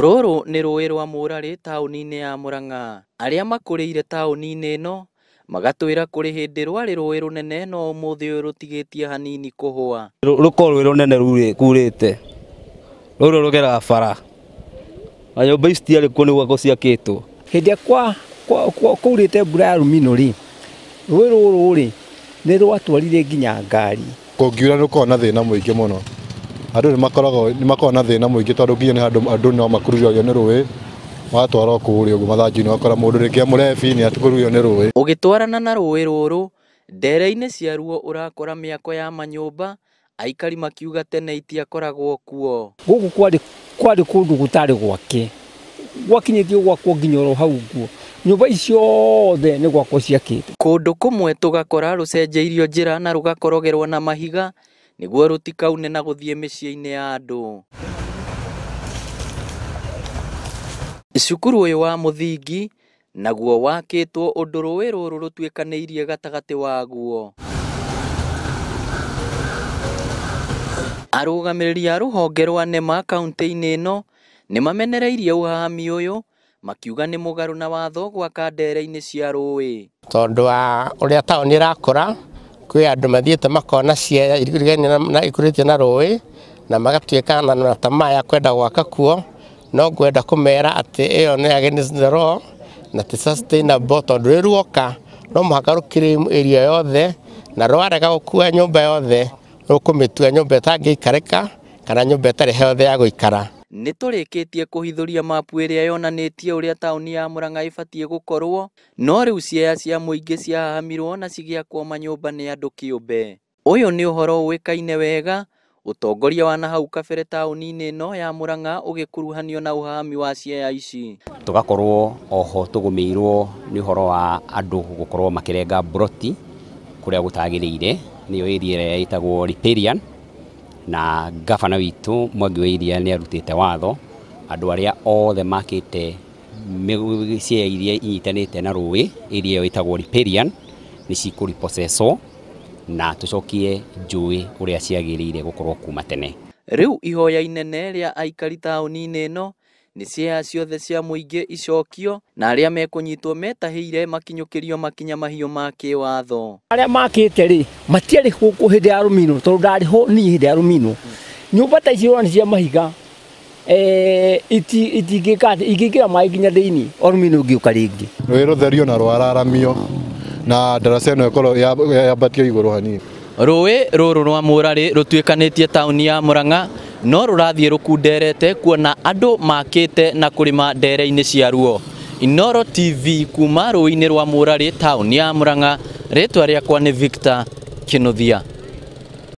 Rũrũ nĩ rũĩ rwa Mũrarĩ taũni-inĩ ya Murang'a. Arĩa makũrĩire taũni-inĩ ĩno magatwĩra kũrĩ hĩndĩ rwarĩ rũĩ rũnene no ũmũthĩ ũyũ rũtigĩtie hanini kũhũa. Rũkorwo rwĩ rũnene kurĩte rũrũ rũgeraga bara na nyũmba ici citiarĩ kuo nĩ gwakwo ciakĩtwo. Hĩndĩ ĩrĩa kwaurĩte mbura ya rũmino rĩ, rũĩ rũrũ rĩ nĩ rwatwarire nginya ngari. Kũngiura nĩ gũkoragwo na thĩna mũingĩ mũno. Andũ nĩ makoragwo na thĩna mũingĩ tondũ nginya nĩ handũ andũ no makururio nĩ rũĩ magatwarwo kũrĩa ũguo mathanju-inĩ, ũgakora mũndũ rĩngĩ mũrebi nĩ akururio nĩ rũĩ. Ũgĩtwarana na rũĩ rũrũ ndere-inĩ ciaruo ũrakora mĩako ya manyũmba, aikari makiuga tene itiakoragwo kuo. Gũkũ kwarĩ kũndũ gũtarĩ gwake, gwakinyĩtio gwakwo nginya oro hau ũguo. Nyũmba ici ciothe nĩ gwakwo ciakĩtwo. Kũndũ kũmwe tũgakora rũcenjeirio njĩra na rũgakorogerwo na mahiga nĩguo rũtikaune na gũthiĩ mĩciĩ-inĩ ya andũ. Cukuru ũyũ wa mũthingi naguo wakĩtwo ũndũ rũĩ rũrũ rũtuĩkanĩirie gatagatĩ waguo. Arũgamĩrĩri a rũhonge rwa NEMA kaunti-inĩ ĩno nĩ mamenereirie ũhahami ũyũ makiuga nĩ mũgarũ na watho gwaka ndere-inĩ cia rũĩ. Tondũ wa ũrĩa taũni ĩrakũra kwĩ andũ mathiĩte makona ciea ikũrĩtie na rũĩ na magatuĩka na tamaa ya kwenda gwaka kuo, no ngwenda kũmera atĩ ĩyo nĩ against the law na ti sustainable tondũ rĩ ruoka no mũhaka rũkĩrĩ area yothe na rwarega gũkua nyũmba yothe rũkũmĩtua nyũmba ĩtangĩikarĩka kana nyũmba ĩtarĩ healthy ya gũikara. Nĩ tũrĩkĩtie kũhithũria mapu ĩrĩa yonanĩtie ũrĩa taũni ya Murang'a ĩbatiĩ gũkorwo, no rĩu ciea cia mũingĩ ciahahamirwo na cigĩakwo manyũmba nĩ andũ kĩũmbe. Ũyũ nĩ ũhoro ũĩkaine wega, ũtongoria wa nahau kabere taũni-inĩ ĩno ya Murang'a ũgĩkuruhanio na ũhahami wa ciea ici. Tũgakorwo oho tũgũmĩirwo nĩ ũhoro wa andũ gũkorwo makĩrenga mburoti kũrĩa gũtagĩrĩire, nĩyo area ĩrĩa ĩtagwo riparian, na gavana witũ Mwangi wa Iria nĩ arutĩte watho andũ arĩa othe makĩte ciea iria inyitanĩte na rũĩ area ĩyo ĩtagwo riparian nĩ cikũripossesswo na tũcokie njũĩ ũrĩa ciagĩrĩire gũkorwo kuma tene. Rĩu ihoya inene rĩa aikari taũni-inĩ ĩno nĩ ciea ciothe cia mũingĩ icokio na arĩa mekũnyitwo metahĩire makinyũkĩrio makinya mahiũ ma kĩwatho. Arĩa makĩte rĩ matiarĩ gũkũ hĩndĩ ya rũmino tondũ ndarĩ ho niĩ hĩndĩ ya rũmino. Nyũmba ta ici ũrona cia mahiga itingĩka ingĩingĩra maĩ nginya thĩinĩ o rũmino rũngĩũka rĩngĩ. Rũĩ rũtherio na rwararamio na ndaraca ĩno ĩkorwo yambatio igũrũ hanini. Rũĩ rũrũ rwa Mũrarĩ rũtuĩkanĩtie taũni ya Murang'a no rũrathiĩ rũkunderete kuona andũ makĩte na kũrĩma ndere-inĩ ciaruo. Inooro TV kuma rũĩ-inĩ rwa Mũrarĩ taũni ya Murang'a, rĩtwa rĩakwa nĩ Victor Kinuthia.